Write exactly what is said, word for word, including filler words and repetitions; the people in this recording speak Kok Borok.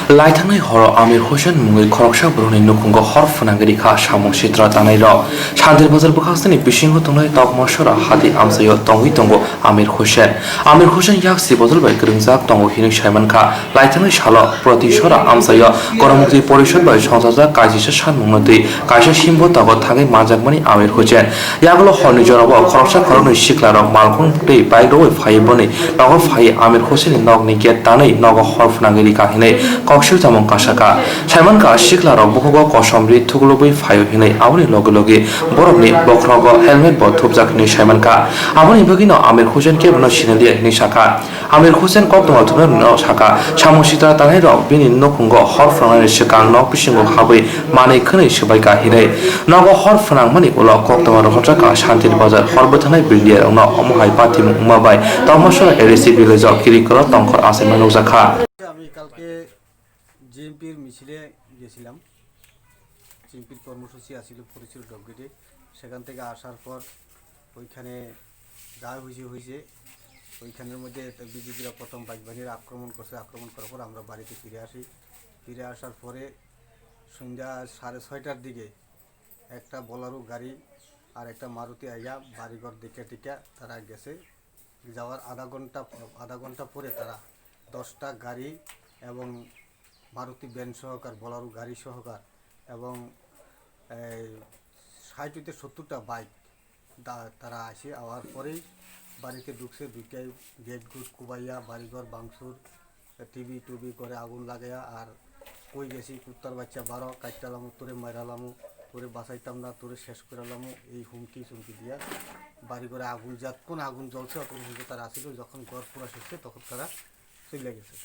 Laithangnai horo Amir Hussain mungwi khoroksa borokni nukhungo hor phwnangwi rikha samung sitra tanairok. Shantir Bazar bwkhasteni bisingo tongnai Tokmasora hati amchaio tongwi tongo Amir Hussain. Amir Hussain yak si bosor bai kwrwngjak tongo hinwi saimankha. Laithangnai salo Protisora amchaio Goromukti Porishod bai songchajak kaisisa sanmungno twi kaisa simbo tago thangwi manjakmani Amir Hussain. Yagulo horni jorao khoroksa khoroknwi siklarok malkhung twi bike rogwi phaiwi boni nogo phaiwi Amir Hussainni nokni gate tanwi nogo hor phwnangwi rikha hinwi kok silchamung kasakha. Saimankha siklarok bukhugo kosom ri thuklubwi phaio hinwi, aboni loge loge borokni bokhrogo helmet bo thupjak hinwi saimankha. Aboni bagwino Amir Hussain kebono sinaliya hinwi sakha. Amir Hussain koktwma thumnairokno sakha, samung sitra tanairok bini nukhungo hor phwnangnaini swkang nok bisingo habwi manwi khwnwi swbaikha hinwi. Nogo hor phwnangmani ulo koktwma rohorjakha Shantir Bazar hor bwthangnai Bildiyarokno omo hai pathimung wngma bai Tokmasora A D C village-o kirikoro tongkhor achaima nukjakha. আমি কালকে জিএমপির মিছিলে গেছিলাম। জিএমপির কর্মসূচি আছিল ফরিদপুর ডকগেটে। সেখান থেকে আসার পর ওইখানে যা হয়েছে হয়েছে, ওইখানের মধ্যে বিজেপিরা প্রথম বাইক বাহিনীর আক্রমণ করছে। আক্রমণ করার পর আমরা বাড়িতে ফিরে আসি। ফিরে আসার পরে সন্ধ্যা সাড়ে ছয়টার দিকে একটা বোলেরো গাড়ি আর একটা মারুতি আইয়া বাড়িঘর দেখে টেকে তারা গেছে। যাওয়ার আধা ঘন্টা, আধা ঘন্টা পরে তারা দশটা গাড়ি এবং মারুতি ভ্যান সহকার, বোলেরো গাড়ি সহকার এবং এই ষাট হইতে সত্তরটা বাইক দা-, তারা আসে। আওয়ার পরেই বাড়িতে ঢুকছে, ঢুকেই গেট গুট কুবাইয়া বাড়িঘর ভাঙচুর, টিভি টুভি করে আগুন লাগাইয়া আর কই গেছি কুত্তার বাচ্চা বারো, কাট্টালামু, তোরে মাইরালামু, তোরে বাঁচাইতাম না, তোরে শেষ করালামু, এই হুমকি চুমকি দিয়া বাড়ি ঘরে আগুন, যতক্ষণ আগুন জ্বলছে অতক্ষণ পর্যন্ত তারা আসিল। যখন ঘর পুরা শেষ হচ্ছে তখন তারা চলে গেছে।